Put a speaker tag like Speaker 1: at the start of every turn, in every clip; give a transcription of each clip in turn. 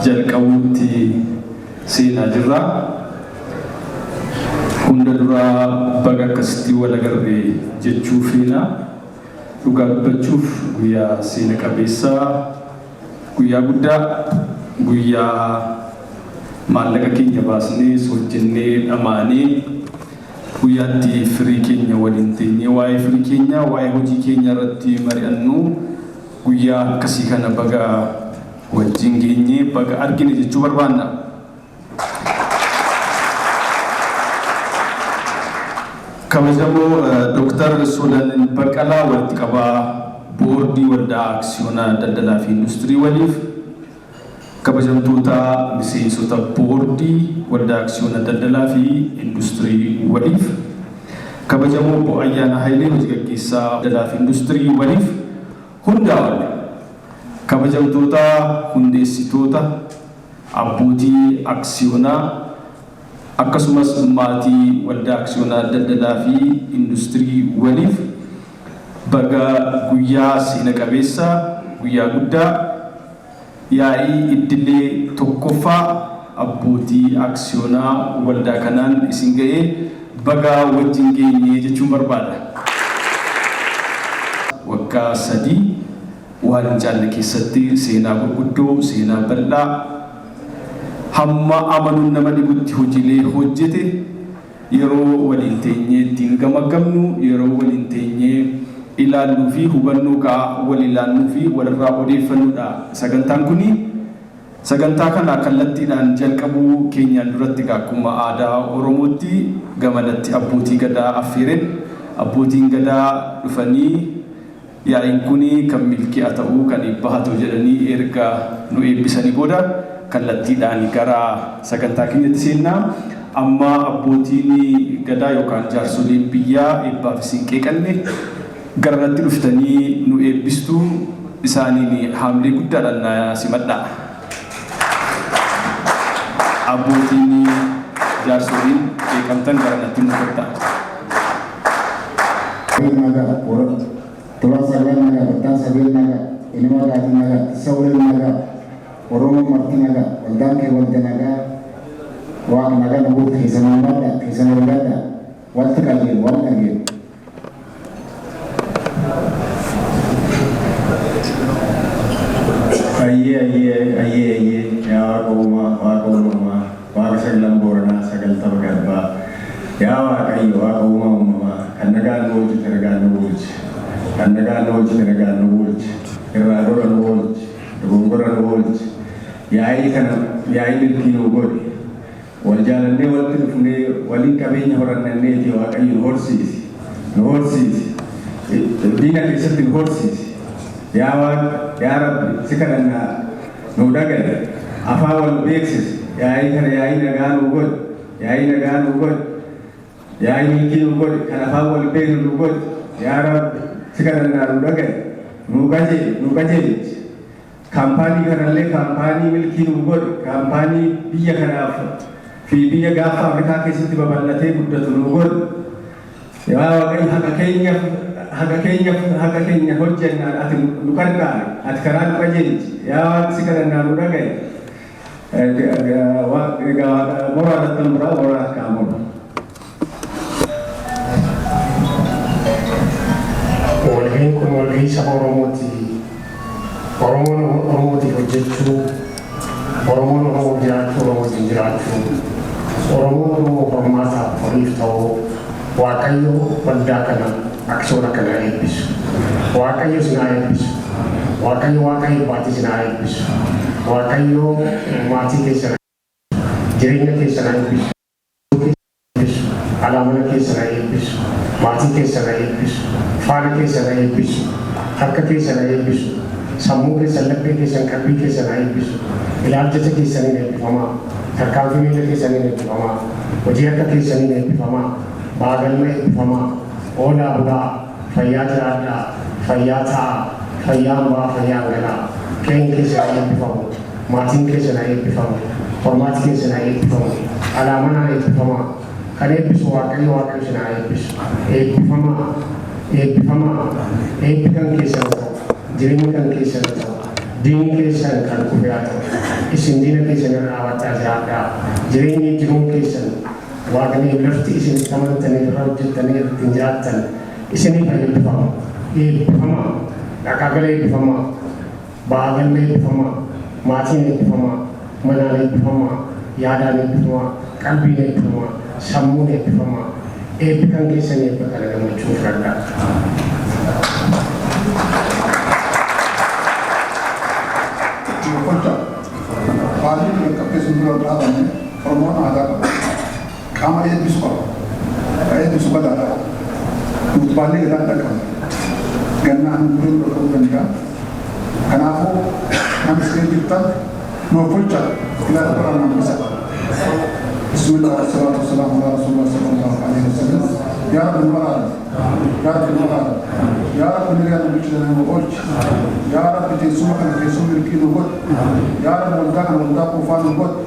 Speaker 1: jalqabuutti seenaa jirra. Hunda duraa baga akkasitti wal agarre jechuu feena. Dhugaa dubbachuuf guyyaa seena qabeessaa, guyyaa guddaa, guyyaa maallaqa keenya baasnee hojjennee dhamaanee guyyaatti firii keenya waliin teenyee waa'ee firii keenya, waa'ee hojii keenya irratti mari'annu, guyyaa akkasii kana baga wajjin geenyee, baga argine jechuu barbaanna. Kabajamoo Dooktar Soolaniin Baqqalaa, walitti qabaa boordii Waldaa Aksiyoonaa Daldalaa fi Industirii waliif, kabajamtoota miseensota boordii Waldaa Aksiyoona Daldalaa fi Industirii waliif, kabajamoo Obbo Ayyaana Hayilee, hojii gaggeessaa daldalaa fi industirii waliif, hundaa ol kabajamtoota hundeessitoota abbootii aksiyoonaa, akkasumas maatii Waldaa Aksiyoonaa Daldalaa fi Industirii waliif, baga guyyaa seena qabeessa, guyyaa guddaa, yaa'ii iddilee tokkoffaa abbootii aksiyoonaa waldaa kanaan isin ga'ee, baga wajjin geenye jechuun barbaada. Waggaa 3 waan hin caalle keessatti seenaa gurguddoo, seenaa bal'aa, hamma amanuun nama dhibutti hojiilee hojjete yeroo waliin teenyee ittiin gamaggamnu, yeroo waliin teenyee ilaalluu fi hubannoo ga'aa wal ilaalluu fi walirraa odeeffannudha sagantaan kuni. Sagantaa kana kallattiidhaan jalqabuu keenyaan duratti egaa akkuma aadaa Oromootti gamanatti abbootii gadaa affeereen, abbootiin gadaa dhufanii yaa'iin kun kan milkii haa ta'u, kan eebba haa ta'u jedhanii erga nu eebbisanii booda kallattiidhaan gara sagantaa keenyatti seenna. Amma abbootiin gadaa yookaan jaarsoliin biyyaa eebbaaf isin qeeqanne garanatti dhuftanii nu eebbistuu, isaaniin haamlee guddaadhaan na simadhaa. Abbootiin jaarsoliin qeeqamtan garanatti nu kottaa.
Speaker 2: Nagaa, tola sagal nagaa, battaan sagal nagaa, ilma gaatii nagaa, tisa waliin nagaa, Oromoo marti nagaa, waldaan kee walda nagaa, Waaqa nagaa nu guutu, keessa namaadha, keessa waldaadha, walti qajeelu, wal dhageelu.
Speaker 3: Ayyee, ayyee, ayyee, ayyee, yaa Waaqa uumaa, Waaqa uumamaa, Waaqa saglan Booranaa, 90 garbaa, yaa Waaqayyo Waaqa uumaa uumamaa, kan nagaan nu oolchite nagaan nu bulchi, kan nagaan nu oolchite nagaan nu bulchi, irraa dora nu oolchi, dogongora nu oolchi, yaa'ii kana yaa'ii milkii nu godhi, wal jaalannee walitti dhufnee waliin qabeenya horanneeti, Waaqayyo nu horsiisi, nu horsiisi, diina keessatti nu horsiisi. Yaa Waaqa, yaa Rabbi, si kadhannaa nu dhaga'i, afaan wal beeksisi, yaa'ii kana yaa'ii nagaa nu godhi, yaa'ii nagaa nu godhi, yaa'ii milkii nu godhi, kan afaan wal beeknu nu godhi. Yaa Rabbi, si kadhannaa nu dhaga'i, nu qajeeli, nu qajeelchi. Kaampaanii kanallee kaampaanii milkii nu godhi, kaampaanii biyya kanaaf fi biyya Gaafa Afrikaa keessatti babal'atee guddatu nu godhi. Yaa Waaqayyo, haqa keenya, haqa keenya, haqa keenya hojjennaan ati nu qarqaari, ati karaa nu qajeelchi. Yaa Waaqa, si kadhannaa nu dhaga'i. Egaa moraa irratti muraa, moraa harkaa muru.
Speaker 4: Walga'iin kun walga'ii saba Oromooti. Oromoon Oromootiif hojjechuu, Oromoon Oromoof jiraachuu, Oromoo wajjin jiraachuu, Oromoon Oromoo hormaataaf horiif ta'uu, Waaqayyo waldaa kana, aksiyoona kana eebbisu. Waaqayyo isin haa eebbisu. Waaqayyo Waaqa eebbaati isin haa eebbisu. Waaqayyo maatii keessan, jireenya keessan haa eebbisu. Eebbisu. Alaa mana keessan haa eebbisu. Maatii keessan haa eebbisu. Faana keessan haa eebbisu. Harka keessan haa eebbisu. Sammuu keessan, laphee keessan, qalbii keessan haa eebbisu. Ilaalcha keessaniin eebbifamaa. Tarkaanfii miila keessaniin eebbifamaa. Hojii harka keessaniin eebbifamaa. Baagalma eebbifamaa. Oolaa bulaa. Fayyaa jiraadhaa. Fayyaa ta'aa. Fayyaan ba'aa, fayyaan galaa. Qe'een keessan haa eebbifamu. Maatiin keessan haa eebbifamu. Hormaati keessan haa eebbifamu. Alaa manaan eebbifamaa. Kan eebbisu Waaqayyo, Waaqayyo isin haa eebbisu. Eebbifamaa. Eebbifamaa. Eebbi kan keessan ta'u. Jireenyi kan keessan ta'u. Diinni keessan kan kufe haa ta'u. Isin diina keessan irra dhaabadhaa jiraadhaa. Jireenyi jiruun keessan, Waaqni lafti isin itti amantanii irra hojjettanii ittiin jiraattan isiniif haa eebbifamu. Eebbifamaa. Dhaqaa gala eebbifamaa. Ba'aa galma eebbifamaa. Maatiin eebbifamaa. Manaan eebbifamaa. Yaadaan eebbifamaa. Qalbiin eebbifamaa. Sammuun eebbifamaa. Eebbi kan keessan eebba kana gammachuu fudhadhaa.
Speaker 5: Gocha baay'ee jalqabdee sun dura dhaabanne. Oromoon aadaa qaba. Qaama eebbisu qaba. Ka eebbisu gadaadha. Nuti baallee gadaan dhaqqabne. Gannaan duree dura ta'uu danda'a. Kanaafuu namni isin jirtan nuuf bulcha ilaa baraan hambisa. Bismillah, wasalaatu wasalaamu ala rasulillah sallallahu alaihi wasallam. Yaa Rabbi, nu baraare. Yaa Rabbi, nu baraare. Yaa Rabbi, nagaa nu bulchi, nu oolchi. Yaa Rabbi, teessuma kana teessuma milkii nu godhi. Yaa Rabbi, waldaa kana waldaa quufaa nu godhi.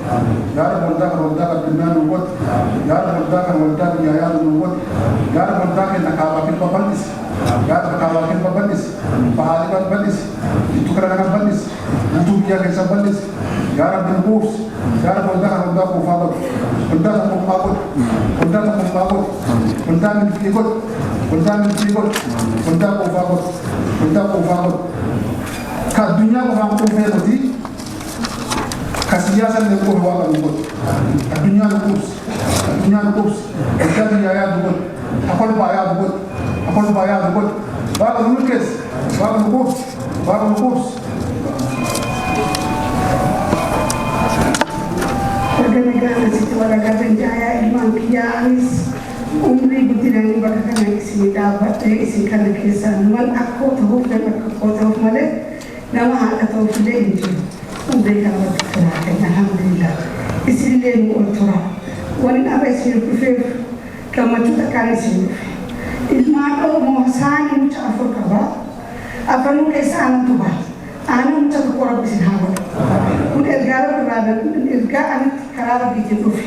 Speaker 5: Yaa Rabbi, waldaa kana waldaa addunyaa nu godhi. Yaa Rabbi, waldaa kana waldaa biyyaa yaadu nu godhi. Yaa Rabbi, waldaa keenya kaabaa kibba bal'isi. Yaa Rabbi, kaabaa kibba bal'isi. Bahaa bal'isi. Jiddu kana kana bal'isi. Guutuu biyyaa keessa bal'isi. Yaa Rabbi, nu quufsi. Yaa Rabbi, waldaa kana waldaa quufaa godhi. Waldaa tokkummaa godhi. Waldaa tokkummaa godhi. Waldaa milkii godhi. Waldaa milkii godhi. Waldaa quufaa godhi. Waldaa quufaa godhi. Ka addunyaa qofaan quufee miti, ka siyaasa illee quufe Waaqa nu godhi. Addunyaa nu quubsi. Addunyaa nu quubsi. Waldaa biyyaa yaadu godhi. Ha kolbaa yaadu godhi. Ha kolbaa yaadu godhi. Waaqa nu milkeessi. Waaqa nu quubsi. Waaqa nu quubsi.
Speaker 6: Erga nagaan asitti wal agarran jaayaa ilmaan kiyyaa, anis umrii guddinanii bakka kana isin dhaabbadhee isin kana keessaa numan akkoo ta'uuf, nama akkoo ta'uuf malee nama haadha ta'uuf illee hin jiru. Umrii kana bakka turaa kenna, alhamdulillah. Isinillee nu ol tura. Wani dhaaba isin dhufeef gammachuu takkaan isin dhufe. Ilmaan Oromoo saanii mucha afur qaba. Afranuu keessa aanantu baha. Aanan mucha tokko Rabbi isin haa godhu. Kun ergaa Rabbi irraa, ergaa anitti karaa Rabbiitiin dhufe.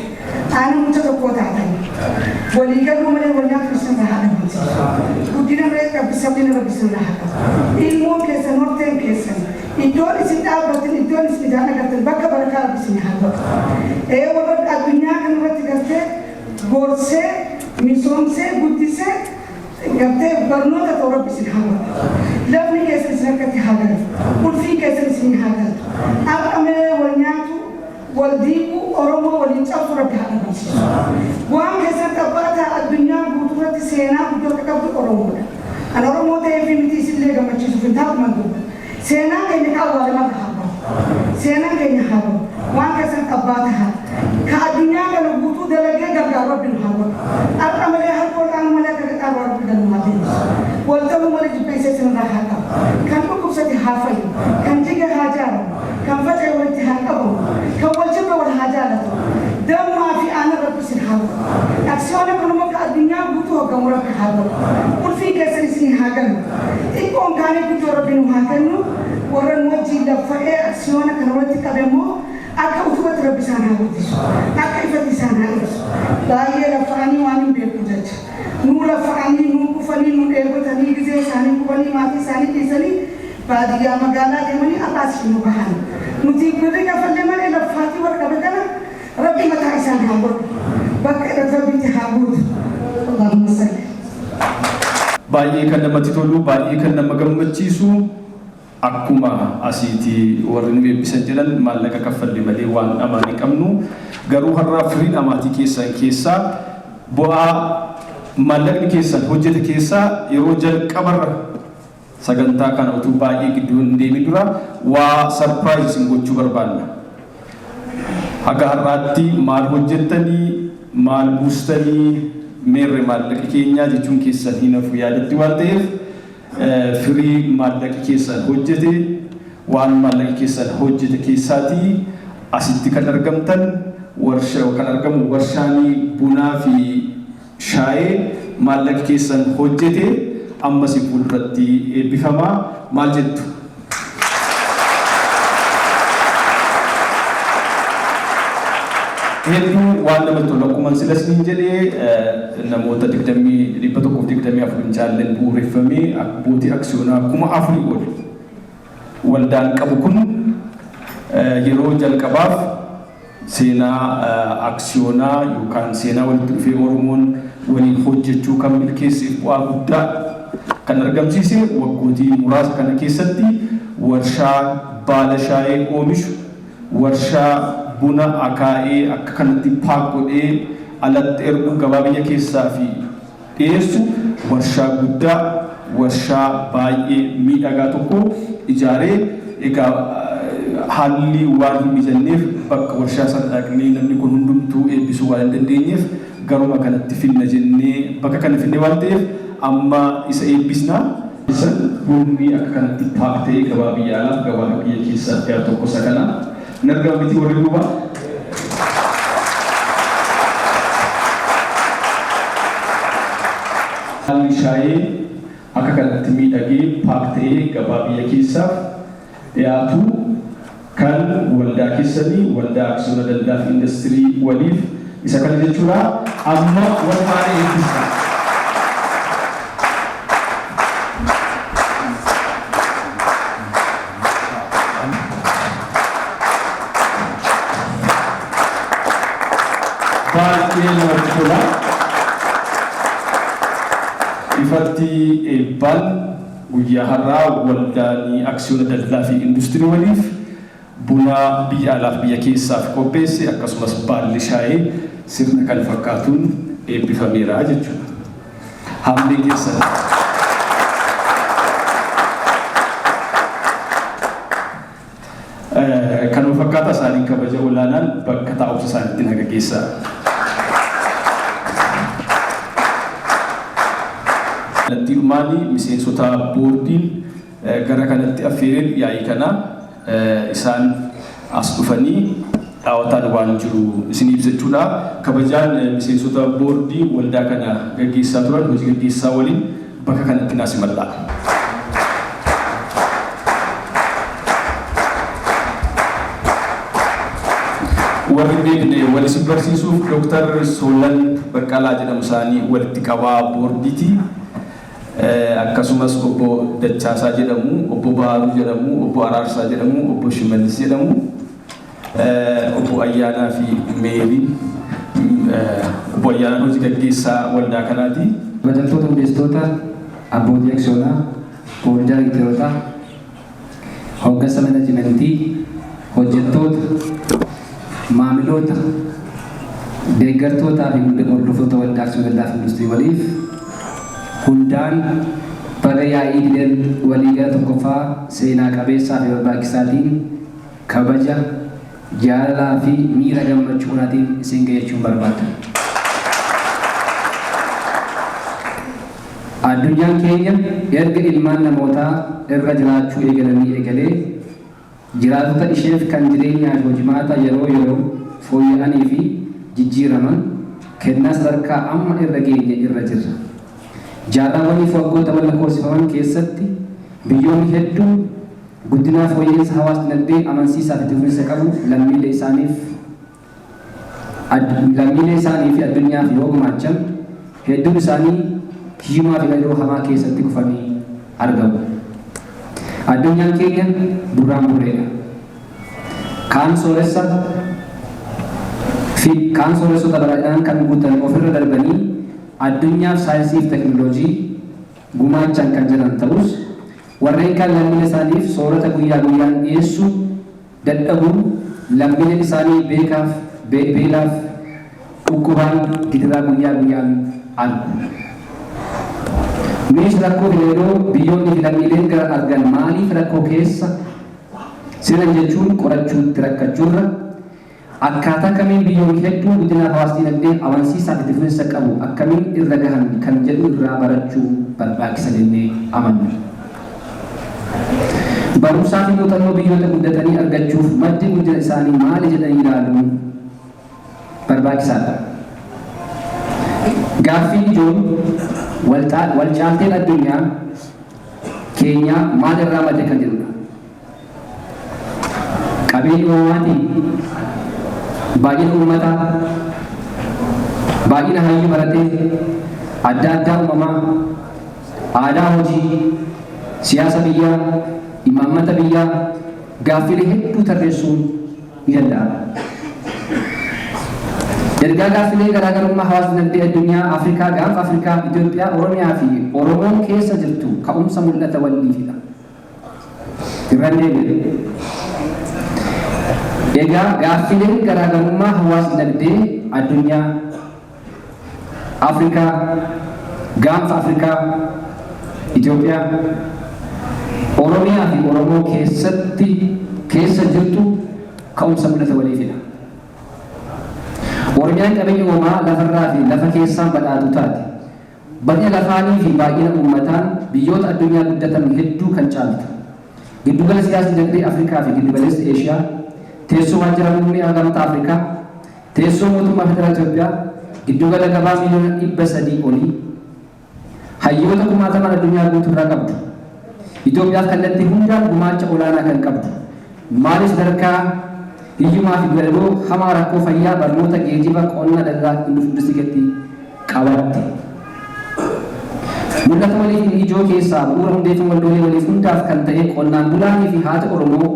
Speaker 6: Aanan mucha tokkoo taatanii. Walii galuu malee wal nyaachuu isin irraa haa dhabamsiisu. Guddina malee qabbi sabni Rabbi isin irraa haa qabu. Ilmoon keessan, horteen keessan, iddoon isin dhaabbattan, iddoon isin ijaan agartan bakka barakaa Rabbi isin haa godhu. Ee, warra addunyaa kanarratti gartee gorsee, misoomsee, guddisee gartee barnoota ta'u Rabbi isin haa godhu. Lafni keessan isin harkatti haa galu. Ulfiin keessan isin haa galtu. Har'a malee wal nyaatu, wal diiguu, Oromoo waliin cabsu Rabbi haa dhabamsiisu. Waan keessan abbaa addunyaa guutuu irratti seenaa guddoo akka qabdu Oromoodha. An Oromoo ta'ee fi miti isinillee gammachiisuuf hin taatu manduuba. Seenaan keenya ka awwaalamarra haa bahu. Seenaan keenya haa bahu. Waan keessan abbaa tahaa. Ka addunyaa kana guutuu dalagee gargaaru Rabbi nu haa godhu. Har'a malee harka ol aanu malee akka qaxxaamu Rabbi galma haa deebisu. Wal ta'uu malee jibbeessa isinirraa haa qabu. Kan dhukkubsate haa fayyu. Kan jige haa jaalamu. Kan faca'e walitti haa qabamu. Kan wal jibbe wal haa jaalatu. Dammaa fi aannan Rabbi isin haa godhu. Aksiyoona kanuma ka addunyaa guutuu hoggamu Rabbi haa godhu. Ulfiin keessan isin haa galu. Xiqqoon kaanee guddoo Rabbi nu haa kennu. Warra nu wajjin laffa'ee aksiyoona kana walitti qabe immoo akka utubatti Rabbi isaan haa guddisu. Akka ifatti isaan haa ibsu. Baay'ee laffa'anii waan hin beeku jecha. Nuu laffa'anii, nuu kufanii, nuu dheebotanii, gizee isaanii gubanii, maatii isaanii dhiisanii baadiyyaa magaalaa deemanii har'aas nu gahan. Nuti birri kafallee malee laffaatii warra qabe kana Rabbi mataa isaan haa godhu. Bakka irratti Rabbitti haa guutu. Allahumma salli.
Speaker 1: Baay'ee kan namatti tolu, baay'ee kan nama gammachiisu, akkuma asiitii warri nu eebbisan jedhan, maallaqa kaffalle malee waan dhamaan hin qabnu. Garuu har'a firii dhamaatii keessan keessaa, bu'aa maallaqni keessan hojjete keessaa, yeroo jalqabarra sagantaa kana utuu baay'ee gidduu hin deemin dura waa surprise isin gochuu barbaanna. Haga har'aatti maal hojjettanii, maal buustanii, meerre maallaqi keenyaa jechuun keessan hin hafu yaadatti waan ta'eef, firii maallaqi keessan hojjete, waan maallaqi keessan hojjete keessaatii asitti kan argamtan warshaa kan argamu warshaanii bunaa fi shaayee maallaqi keessan hojjete ammas fuulduratti eebbifamaa. Maal jettu? Hedduu waan namatti tolu, akkuma sila isiniin jedhee, namoota 124 hin caalleen bu'uureffamee abbootii aksiyoonaa 4,000 ol Waldaan qabu kun yeroo jalqabaaf seenaa aksiyoonaa yookaan seenaa walitti dhufee Oromoon waliin hojjechuu kan milkeesseef bu'aa guddaa kan argamsiise, waggootii muraasa kana keessatti warshaa baala shaayee oomishu, warshaa buna akaa'ee akka kanatti pack godhee alatti ergu, gabaa biyya keessaa fi dhiyeessu, warshaa guddaa, warshaa baay'ee miidhagaa tokko ijaaree, egaa haalli waan hin mijanneef bakka warshaa sana dhaqnee namni kun hundumtuu eebbisuu waan hin dandeenyeef, garuma kanatti finna jennee bakka kana finne waan ta'eef amma isa eebbisna. Isan bunni akka kanatti pack ta'ee gabaa biyya alaaf gabaa biyya keessaa dhiyaatu tokko isa kana. Hin argama miti warri duubaa? Haalli shaayee akka kanatti miidhagee pack ta'ee gabaa biyya keessaaf dhiyaatu kan waldaa keessanii, Waldaa Aksiyoona Daldalaa fi Industirii Waliif, isa kana jechuudha. Amma wal faana eebbisna. Baay'ee namatti tola. Ifatti eebbaan guyyaa har'aa Waldaan Aksiyoona Daldalaa fi Industirii Waliif buna biyya alaaf biyya keessaaf qopheesse, akkasumas baalli shaayee sirna kan fakkaatuun eebbifameera jechuudha. Haamleen keessan. Kanuma fakkaata isaaniin kabaja olaanaan bakka taa'umsa isaaniitti naga geessaa. Kallattii dhumaanii miseensota boordiin gara kanatti affeereen yaa'ii kana isaan as dhufanii dhaawataan waan jiru isin ibsachuudha. Kabajaan miseensota boordii waldaa kana gaggeessaa turan hojii gaggeessaa waliin bakka kanatti naa simadhaa. Warri beekne wal isin barsiisuuf, Dooktar Soolan Baqqalaa jedhamu, isaanii walitti qabaa boordiiti. Akkasumas obbo Dachaasaa jedhamu, obbo Baharuu jedhamu, obbo Araarsaa jedhamu, obbo Shimallis jedhamu, obbo Ayyaanaa fi Meeriin. Obbo Ayyaanaan hojii gaggeessaa waldaa kanaati.
Speaker 7: Kabajamtoota hundeessitoota, abbootii aksiyoonaa, boordii daayirektarootaa, hooggansa manajimentii, hojjettoota, maamiloota, deeggartootaa fi hordoftoota Waldaa Aksiyoona Daldalaa fi Industirii Waliif hundaan, baga yaa'ii idilee waliigala tokkoffaa seenaa qabeessaa fi barbaachisaatiin kabaja, jaalalaa fi miira gammachuu olaanaatiin isin ga'e jechuun barbaada. Addunyaan keenya erga ilmaan namootaa irra jiraachuu eegalanii eegalee jiraatota isheef kan jireenyaa fi hojimaata yeroo yeroo fooyya'anii fi jijjiiraman kennaa sadarkaa amma irra geenye irra jirra. Jaarraawwaniif waggoottawan lakkoofsifaman keessatti biyyoonni hedduun guddinaa fooyya'insa hawaas dinagdee amansiisaa fi itti fufiinsa qabu lammiilee isaanii fi addunyaaf yoo gumaachan, hedduun isaanii hiyyummaa fi gadadoo hamaa keessatti kufanii argamu. Addunyaan keenya burraan burreedha. Kaan sooressa fi kaan sooressota badhaadhinaan kan guutame ofirra darbanii addunyaaf saayinsii fi teknooloojii gumaachan kan jiran ta'us, warreen kaan lammiilee isaaniif soorata guyyaa guyyaan dhiyeessuu dadhabuun lammiileen isaanii beekaaf beelaaf dhukkubaan gidiraa guyyaa guyyaan argu. Nuyis rakkoo fi gadadoo biyyoonni fi lammiileen gara argan maaliif rakkoo keessa seenan jechuun qorachuutti rakkachuurra, akkaataa kamiin biyyoonni hedduun guddina hawaas dinagdee amansiisaa fi itti fufiinsa qabu akkamiin irra gahan kan jedhu irraa barachuu barbaachisa jennee amanna. Barumsaa fi muuxannoo biyyoota guddatanii argachuuf maddi guddina isaanii maali jedhanii ilaaluun barbaachisaadha. Gaaffiin ijoon wal caalteen addunyaa keenyaa maal irraa madde kan jedhudha. Qabeenya uumamaatiin, baay'ina uummataa, baay'ina hayyuu baratee, adda addaa uumamaa, aadaa hojii, siyaasa biyyaa, imaammata Imaammata biyyaa, gaaffilee hedduu tarreessuun ni danda'ama. Ergaa gaaffilee garaagarummaa hawaasa dinagdee addunyaa, Afrikaa, Gaanfa Afrikaa, Itoophiyaa, Oromiyaa fi Oromoon keessa jirtu ka'umsa mul'ata waliifidha. Irraan deebi'e. Egaa gaaffileen garaagarummaa hawaasa dinagdee addunyaa, Afrikaa, Gaanfa Afrikaa, Itoophiyaa, Oromiyaa fi Oromoo keessatti keessa jirtu ka'umsa mul'ata waliifidha. Oromiyaan qabeenya uumamaa lafarraa fi lafa keessaan badhaatu taate. Bal'ina lafaanii fi baay'ina uummataan biyyoota addunyaa guddatan hedduu kan caaltu. Giddugala siyaasa dinagdee Afrikaa fi giddugaleessa Eeshiyaa, teessoo waajjira muummee Gamtaa Afrikaa, teessoo mootummaa Federaalaa Itoophiyaa, giddugala gabaa miiliyoona 300 olii, hayyoota kumaatamaan addunyaa guutuurraa qabdu. Itoophiyaaf kallattii hundaan gumaacha olaanaa kan qabdu. Maaliif sadarkaa hiyyummaa fi gadadoo hamaa rakkoo fayyaa, barnoota, geejiba, qonna, daldalaa industirii qabatte? Mul'ata waliif inni ijoo keessaa bu'uura hundeeffama waldoolee waliif hundaaf kan ta'e qonnaan bulaanii fi haati Oromoo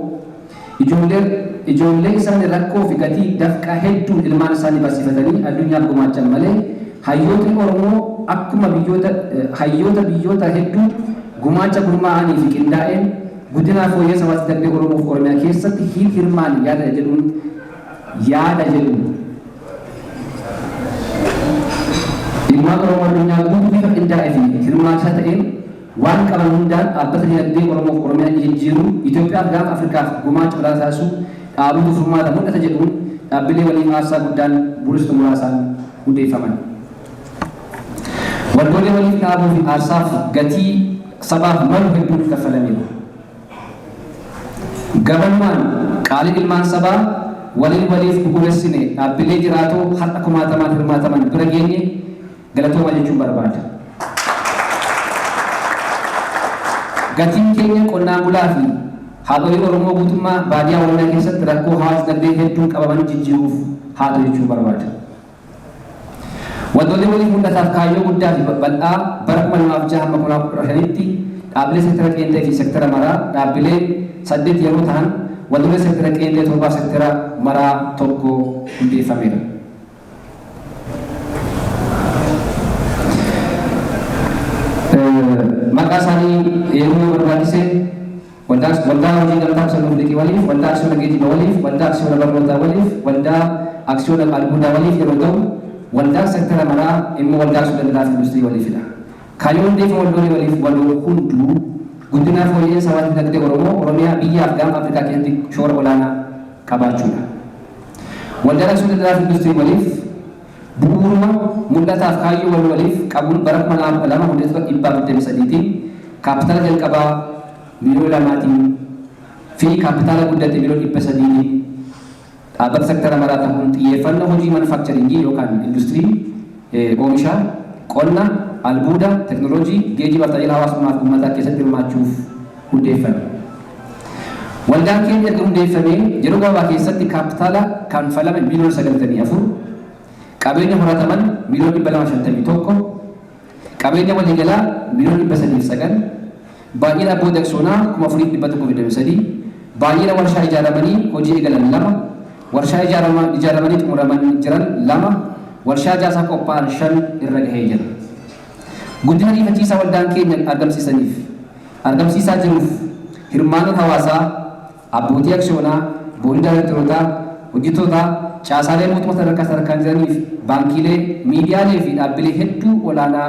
Speaker 7: ijoollee isaanii rakkoo fi gatii dafqaa hedduun ilmaan isaanii barsiifatanii addunyaaf gumaachan malee, hayyootni Oromoo akkuma biyyoota hayyoota biyyoota hedduu gumaacha gurmaa'anii fi qindaa'een guddinaa fooyyessa hawaasa dinagdee Oromoo fi Oromiyaa keessatti hin hirmaan yaada jedhuun ilmaan Oromoo addunyaa guutuu bifa qindaa'ee fi hirmaachisaa ta'een waan qaban hundaan dhaabbata dinagdee Oromoo fi Oromiyaa jijjiiruu, Itoophiyaaf, Gaanfa Afrikaaf gumaacha olaanaa taasisuu dhaabutu furmaata mul'ata jedhuun dhaabbilee waliif aarsaa guddaan bu'uuressitoota muraasaan hundeeffaman. Waldoolee waliif dhaabuu fi aarsaaf gatii sabaaf malu hedduun kaffalameera. Gabanumaan qaalii ilmaan sabaa waliin waliif bu'uuressine dhaabbilee jiraatoo har'a kumaatamaan hirmaataman bira geenye galatooma jechuun barbaada. Gatiin keenya qonnaan bulaa fi haadholii Oromoo guutummaa baadiyyaa Oromiyaa keessatti rakkoo hawaasa dinagdee hedduun qabaman jijjiiruuf haa ta'u jechuun barbaada. Waldoolee waliif mul'ataaf kaayyoo guddaa fi bal'aa bara 2006 hamma 2015tti dhaabbilee seektara qeenxee fi seektara maraa dhaabbilee saddeet yeroo ta'an, waldoolee seektara qeenxee torbaa, seektara maraa tokko hundeeffameera. Maqaa isaanii yeroo barbaachise, waldaa hojii gamtaa qusannoo liqii waliif, waldaa aksiyoona geejjiba waliif, waldaa aksiyoona barnootaa waliif, waldaa aksiyoona albuudaa waliif yeroo ta'u, waldaan seektara maraa immoo waldaa aksiyoona daldalaa fi industirii waliifidha. Kaayyoon hundeeffama waldoolee waliif waloo hunduu guddinaa fooyya'insa hawaasa dinagdee Oromoo, Oromiyaa, biyyaaf Gaanfa Afrikaa keessatti shoora olaanaa qabaachuudha. Waldaan aksiyoona daldalaa fi industirii waliif bu'uuruma mul'ataaf kaayyoo wal waliif qabuun bara 2012 hundeessitoota 123tiin kaapitaala jalqabaa miiliyoona 2tiin fi kaapitaala guddate miiliyoona 300tiin dhaabbata sektara maraa ta'uun xiyyeeffannoo hojii manufacturingii yookaan industirii oomishaa, qonna, albuuda, teknooloojii, geejjibaaf tajaajila hawaasummaa fi uummataa keessatti hirmaachuuf hundeeffame. Waldaan keenya erga hundeeffamee yeroo gabaabaa keessatti kaapitaala kanfalame miiliyoona 94, qabeenya horataman miiliyoona 251, qabeenya waliigalaa miiliyoona 309, baay'ina abbootii aksiyoonaa 4123, baay'ina warshaa ijaaramanii hojii eegalan lama, warshaa ijaaramanii xumuraman jiran lama, warshaa ijaarsaa qophaa'an shan irra gahee jira. Guddina ariifachiisaa waldaan keenya argamsiisaniif argamsiisaa jiruuf hirmaannaan hawaasaa, abbootii aksiyoonaa, boordii daayirektarootaa, hojjettootaa, caasaalee mootummaa sadarkaa sadarkaan jiraniif, baankiilee, miidiyaalee fi dhaabbilee hedduu olaanaa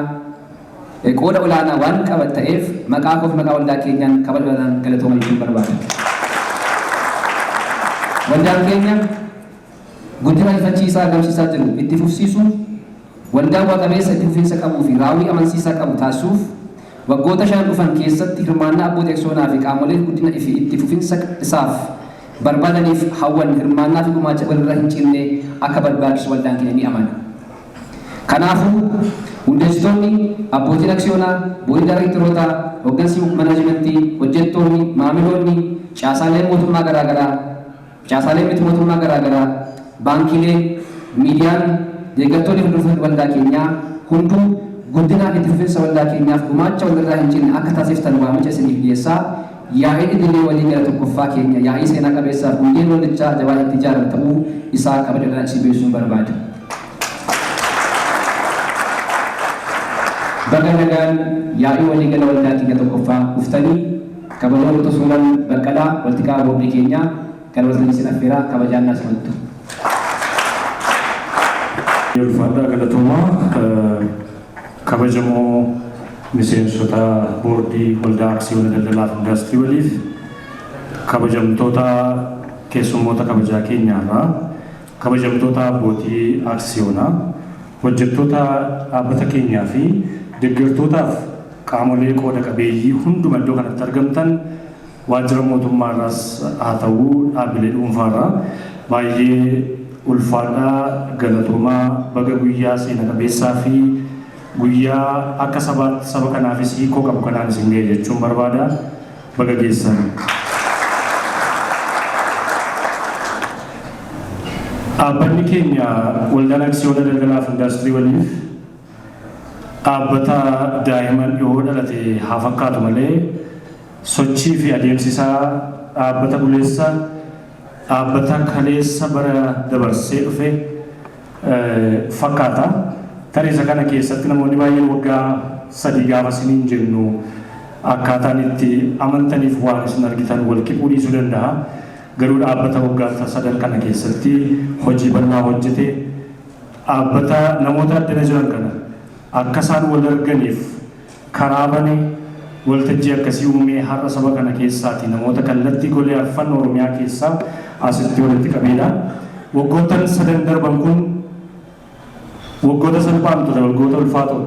Speaker 7: qooda olaanaa waan qaban ta'eef maqaa koo fi maqaa waldaa keenyaan kabaja olaanaan galatooma jechuun barbaada. Waldaan keenya guddina ariifachiisaa agarsiisaa jiru itti fufsiisuuf, waldaa bu'a qabeessa itti fufiinsa qabuu fi raawwii amansiisaa qabu taasisuuf, waggoota 5 dhufan keessatti hirmaannaa abbootii aksiyoonaa fi qaamolee guddina fi itti fufinsa isaaf barbaadaniif hawwan hirmaannaa fi gumaacha walirra hin cinne akka barbaachisu waldaan keenya ni amana. Kanaafuu hundeessitoonni, abbootiin aksiyoonaa, boordii daayirektarootaa, hooggansi manaajimentii, hojjettoonni, maamiloonni, caasaaleen mootummaa garaagaraa, caasaaleen miti mootummaa garaagaraa, baankiileen, miidiyaan, deeggartoonni hordoftoonni waldaa keenyaa hunduu guddinaa fi itti fufinsa waldaa keenyaaf gumaacha walirraa hin cinne akka taasiftan waamicha isiniif dhiyeessaa. Yaa'ii idilee walii gala tokkoffaa keenya yaa'ii seenaa qabeessaaf guyyeen waldichaa jabaa itti ijaarame ta'uu isaa kabajaadhaan isin beeksisuun barbaada. Baga nagaan yaa'ii walii gala waldaa keenya tokkoffaa dhuftanii kabajamoo Dr. Suulan Baqqalaa walitti qabaa boordii keenyaa gara waltajjii isin affeeraa kabajaan naas maltu.
Speaker 8: Ulfaadhaa, galatoomaa. Kabajamoo miseensota boordii Waldaa Aksiyoona Daldalaa fi Indaastirii waliif, kabajamtoota keessummoota kabajaa keenyaarraa, kabajamtoota abbootii aksiyoonaa, hojjettoota dhaabbata keenyaa fi deeggartootaaf qaamolee qooda qabeeyyii hunduma iddoo kanatti argamtan, waajjira mootummaarraas haa ta'uu dhaabbilee dhuunfaarraa, baay'ee ulfaadhaa, galatoomaa. Baga guyyaa seena qabeessaa fi guyyaa akka sabaatti saba kanaafis hiikoo qabu kanaan isin ga'e jechuun barbaada. Baga geessan. Dhaabbanni keenya Waldaan Aksiyoona Daldalaa fi Indaastirii waliif dhaabbata daa'iman dhihoo dhalate haa fakkaatu malee, sochii fi adeemsi isaa dhaabbata buleessa, dhaabbata kaleessa bara dabarsee dhufe fakkaata. Tarii isa kana keessatti namoonni baay'een waggaa 3 gaafa isiniin jennu akkaataan itti amantaniif waan isin argitan wal kiphuu dhiisuu danda'a. Garuu dhaabbata waggaa sadan kana keessatti hojii bal'aa hojjete, dhaabbata namoota addana jiran kana akka isaan wal arganiif karaa bane, waltajjii akkasii uumee har'a saba kana keessaati namoota kallattii golee arfan Oromiyaa keessaa asitti walitti qabeedha. Waggoottan sadan darban kun waggoota salphaan ture, waggoota ulfaatoo.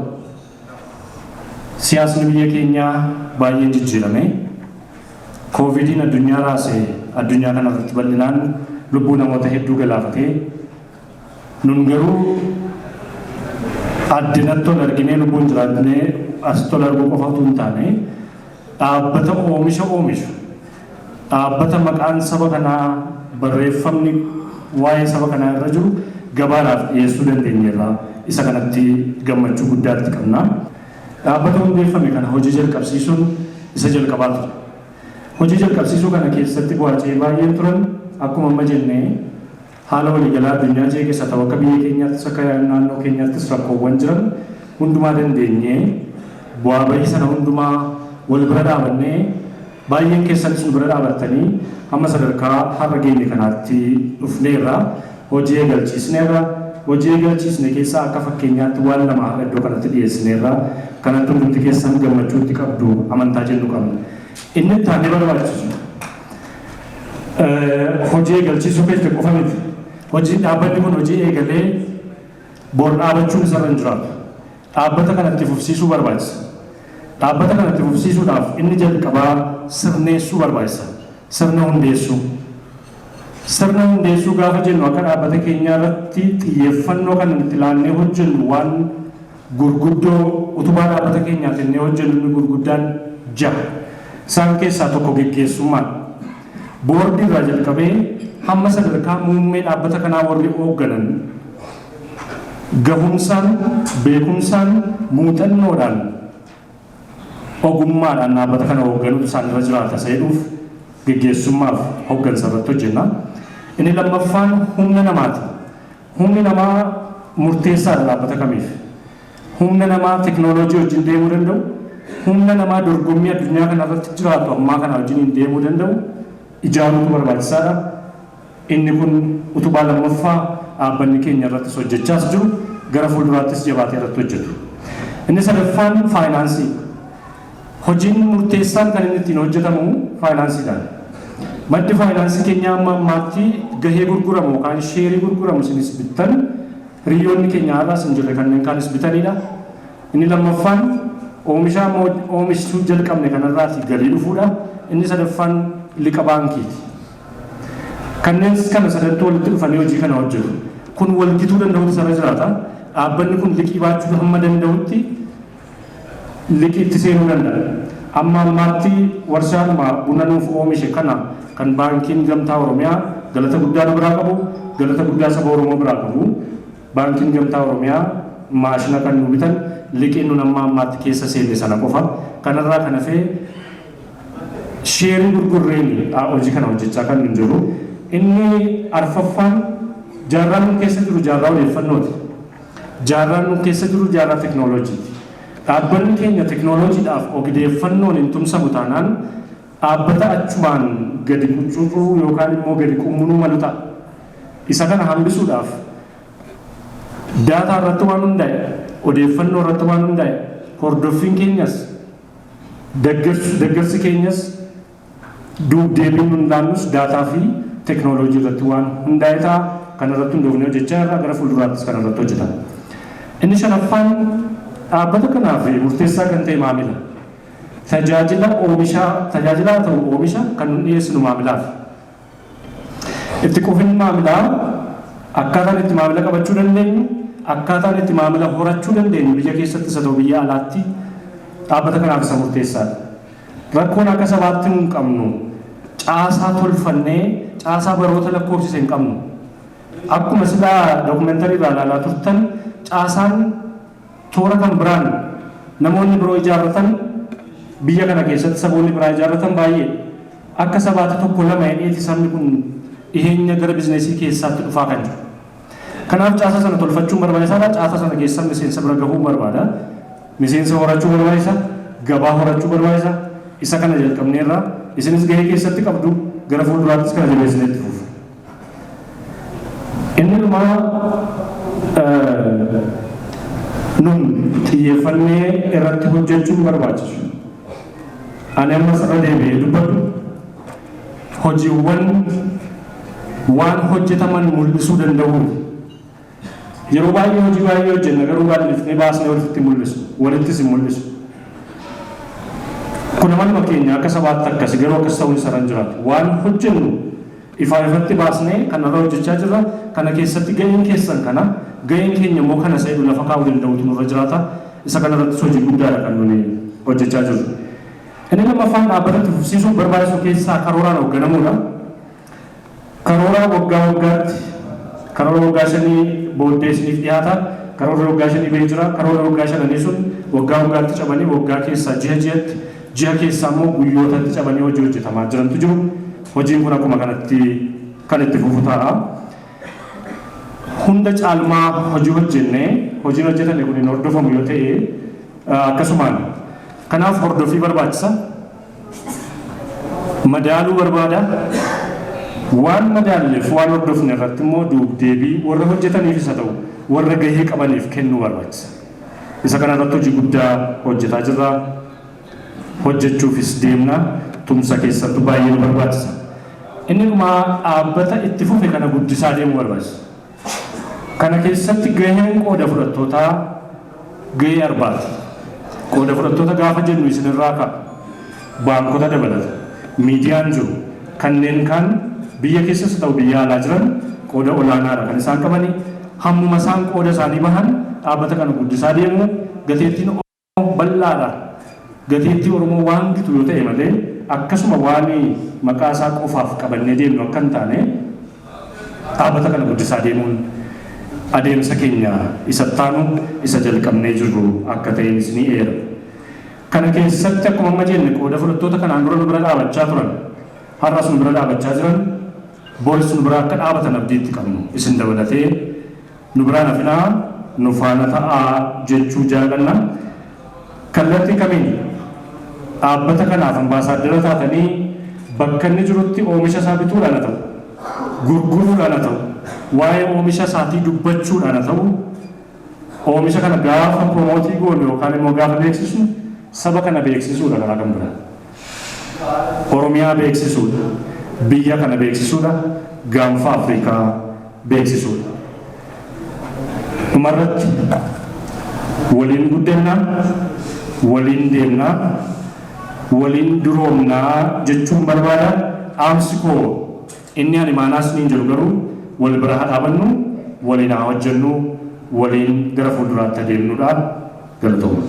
Speaker 8: Siyaasni biyya keenyaa baay'een jijjiirame. Koovidiin addunyaa raase, addunyaa kanarratti bal'inaan lubbuu namoota hedduu galaafatee, nun garuu addinatti ol arginee lubbuun jiraannee asitti ol arguu qofa utuu hin taane, dhaabbata oomisha oomishu, dhaabbata maqaan saba kanaa, barreeffamni waa'ee saba kanaa irra jiru gabaadhaaf dhiyeessuu dandeenyeerra. Isa kanatti gammachuu guddaatti qabna. Dhaabbata hundeeffame kana hojii jalqabsiisuun isa jalqabaa ture. Hojii jalqabsiisuu kana keessatti bu'aa ce'ii baay'een turan. Akkuma amma jennee, haala waliigalaa addunyaa jeeqes haa ta'u, akka biyya keenyaattis akka naannoo keenyaattis rakkoowwan jiran hundumaa dandeenyee, bu'aa bahii sana hundumaa wal bira dhaabannee, baay'een keessanis nu bira dhaabattanii hamma sadarkaa har'a geenye kanaatti dhufneerra. Hojii eegalchiisneerra. Hojii eegalchiisne keessaa akka fakkeenyaatti waan lama har'a iddoo kanatti dhiyeessineerra. Kanatti hundumti keessan gammachuutti qabdu amantaa jennu qabna. Inni itti aanee barbaachisu, hojii eegalchiisuu keessa qofa miti. Hojii dhaabbanni kun hojii eegalee bor dhaabachuun isarra hin jiraatu. Dhaabbata kanatti fufsiisuu barbaachisa. Dhaabbata kanatti fufsiisuudhaaf inni jalqabaa sirneessuu barbaachisa. Sirna hundeessuu. Sirna hundeessuu gaafa jennu, akka dhaabbata keenyaa irratti xiyyeeffannoo kan itti laannee hojjennu waan gurguddoo utubaa dhaabbata keenyaa jennee hojjennu inni gurguddaan jaha. Isaan keessaa tokko geggeessummaadha. Boordii irraa jalqabee hamma sadarkaa muummee dhaabbata kanaa warri hoogganan gahumsaan, beekumsaan, muuxannoodhaan, ogummaadhaan dhaabbata kana hoogganuutu isaan irra jiraata seedhuuf geggeessummaaf hooggansa irratti hojjenna. Inni lammaffaan humna namaati. Humni namaa murteessaadha dhaabbata kamiif. Humna namaa teknooloojii wajjin deemuu danda'u, humna namaa dorgommii addunyaa kana irratti jiraatu ammaa kana wajjin deemuu danda'u ijaaruutu barbaachisaadha. Inni kun utubaa lammaffaa dhaabbanni keenya irrattis hojjechaas jiru, gara fuulduraattis jabaatee irratti hojjetu. Inni sadaffaan faayinaansii. Hojiin murteessaan kan inni ittiin hojjetamu faayinaansiidhaan. Maddi faayinaansii keenyaa amma ammaatti gahee gurguramu yookaan sheerii gurguramu isinis bittan, hiriyoonni keenya har'aas hin jirre kanneen kaanis bitanidha. Inni lammaffaan oomisha amma oomishuu jalqabne kanarraati galii dhufuudha. Inni sadaffaan liqa baankiiti. Kanneen kana sadantuu walitti dhufanii hojii kana hojjetu. Kun walgituu danda'utu isarra jiraata. Dhaabbanni kun liqii baachuu hamma danda'utti liqiitti seenuu danda'a. Amma ammaatti warshaadhuma buna nuuf oomishe kana kan Baankiin Gamtaa Oromiyaa galata guddaa nu biraa qabu, galata guddaa saba Oromoo biraa qabu. Baankiin Gamtaa Oromiyaa maashina kan nu bitan liqiin nun amma ammaatti keessa seenne sana qofa. Kanarraa kan hafee Sheerii gurgurreen hojii kana hojjechaa kan hin jiru. Inni arfaffaan, jaarraan nun keessa jiru jaarraa odeeffannooti. Jaarraan nun keessa jiru jaarraa teknooloojiiti. Dhaabbanni keenya teknooloojiidhaaf odeeffannoon hin tumsamu taanaan dhaabbata achumaan gadi quccurruu yookaan immoo gadi qummunuu malu ta'a. Isa kana hambisuudhaaf daataa irratti waan hundaa'e, odeeffannoo irratti waan hundaa'e, hordoffiin keenyas, deeggarsi keenyas, duub-deebiin nun laannus daataa fi teknooloojii irratti waan hundaa'e ta'a. Kan irratti hundoofnee hojjechaa irraa gara fuulduraattis kan irratti hojjetama. Inni shanaffaan, dhaabbata kanaaf murteessaa kan ta'e maamila. Tajaajila oomishaa, tajaajila haa ta'u oomisha kan nun dhiyeessinu maamilaaf. Itti quufin maamilaa, akkaataan itti maamila qabachuu dandeenyu, akkaataan itti maamila horachuu dandeenyu biyya keessattis haa ta'u biyya alaatti dhaabbata kanaaf isa murteessaadha. Rakkoon akka sabaatti nun qabnu caasaa tolfannee caasaa baroota lakkoofsise hin qabnu. Akkuma silaa dookumentarii irraa ilaalaa turtan, caasaan toora kan biraan namoonni biroo ijaarratan, biyya kana keessatti saboonni biraa ijaarratan baay'ee. Akka sabaatti tokko lama hidheeti sabni kun dhiheenya gara bizineesii keessaatti dhufaa kan jiru. Kanaaf caasaa sana tolfachuun barbaachisaadha. Caasaa sana keessa miseensa bira gahuu barbaada. Miseensa horachuu barbaachisa. Gabaa horachuu barbaachisa. Isa kana jalqabneerra. Isinis gahee keessatti qabdu, gara fuulduraattis kana jabeessinee itti fufu. Inni dhumaa nun xiyyeeffannee irratti hojjechuun barbaachisu. Ani ammas irra deebi'ee dubbadhu, hojiiwwan waan hojjetaman mul'isuu danda'u. Yeroo baay'ee hojii baay'ee hojjenna, garuu baay'ifnee baasnee walitti mul'isu, walittis hin mul'isu. Kun amaluma keenya akka sabaatti akkasi, garuu akkas ta'uun isarra hin jiraatu. Waan hojjennu ifaa ifatti baasnee kanarra hojjechaa jirra. Kana keessatti gaheen keessan kana, gaheen keenya immoo kana isa lafa kaa'uu danda'utu nurra jiraata. Isa kanarrattis hojii guddaadha kan nuni hojjechaa jirru. Inni lammaffaan dhaabbata itti fufsiisuuf barbaachisu keessaa karooraan hoogganamuudha. Karoora waggaa waggaatti, karoora waggaa 5 booddee isiniif dhiyaata. Karoorri waggaa 5 bahee jira. Karoora waggaa shananii sun waggaa waggaatti cabanii waggaa keessaa ji'a ji'atti, ji'a keessaa immoo guyyootatti cabanii hojii hojjetamaa jirantu jiru. Hojiin kun akkuma kanatti kan itti fufu ta'a. Hunda caalmaa hojii hojjennee hojiin hojjetame kun hin hordofamu yoo ta'e akkasumaan. Kanaaf hordofii barbaachisa. Madaaluu barbaada. Waan madaalleef waan hordofne irratti immoo duub-deebii warra hojjetaniifis haa ta'u warra gahee qabaniif kennuu barbaachisa. Isa kana irratti hojii guddaa hojjetaa jirra. Hojjechuufis deemna. Tumsa keessattuu baay'ee nu barbaachisa. Inni dhumaa, dhaabbata itti fufe kana guddisaa deemuu barbaachisa. Kana keessatti gaheen qooda fudhattootaa gahee arbaati. Qooda fudhattoota gaafa jennu isinirraa ka'a. Baankota dabalata. Miidiyaan jiru. Kanneen kaan biyya keessas ta'u biyya alaa jiran qooda olaanaadha kan isaan qabani. Hammuma isaan qooda isaanii bahan dhaabbata kana guddisaa deemu. Gateettiin Oromoo bal'aadha. Gateettii Oromoo waan gitu yoo ta'e malee akkasuma waan maqaa isaa qofaaf qabannee deemnu akka hin taane dhaabbata kana guddisaa deemuun adeemsa keenya isa taanu isa jalqabnee jirru akka ta'een isinii eera. Kana keessatti akkuma amma jenne qooda fudhattoota kanaan dura nu bira dhaabachaa turan, har'as nu bira dhaabachaa jiran, boris nu bira akka dhaabatan abdiitti qabnu isin dabalatee nu biraan hafinaa, nu faana ta'aa jechuu jaallanna. Kallattii kamiin dhaabbata kanaaf ambaasaaddara taatanii bakka inni jirutti oomisha isaa bituudhaan haa ta'u, gurguruudhaan haa ta'u, waa'ee oomisha isaatii dubbachuudhaan haa ta'u, oomisha kana gaafa promote goonu yookaan immoo gaafa beeksisnu saba kana beeksisuudha karaa kan biraa. Oromiyaa beeksisuudha. Biyya kana beeksisuudha. Gaanfa Afrikaa beeksisuudha. Dhumarratti waliin guddannaa, waliin deemnaa, waliin duroomnaa jechuun barbaada. Dhaamsi koo inni ani maanaas niin jedhu garuu wal bira haa dhaabannu, waliin haa hojjennu, waliin gara fuulduraatti adeemnudha. Galatooma.